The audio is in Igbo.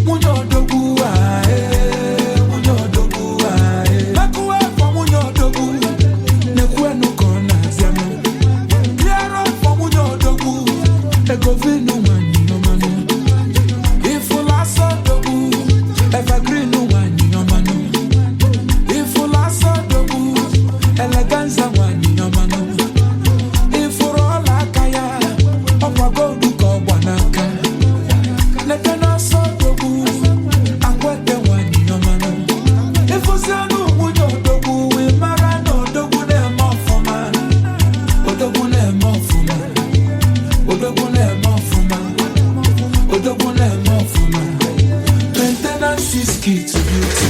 Nwunye odogwu ae, nwunye odogwu ae. Mekuwe for nwunye odogwu, nekwenu ka ọ na-abịanụ. Clear up for nwunye odogwu, ego vinu nwanyị ọmanụ. Ifụla asọ odogwu, evergreen nwanyị ọmanụ. Ifụla asọ odogwu, eleganza nwanyị ọmanụ. Ifụrụ ọla aka ya, ọkwa gold ka ọgba n'aka. Leke n'ọsọ odogwu, akwete nwanyị ọmanụ. Ịfụzianụ nwunye odogwu, ị mara na odogwu na-eme ọfụma. Odogwu na-eme ọfụma. Odogwu na-eme ọfụma. Odogwu na-eme ọfụma. Maintenance is key to beauty.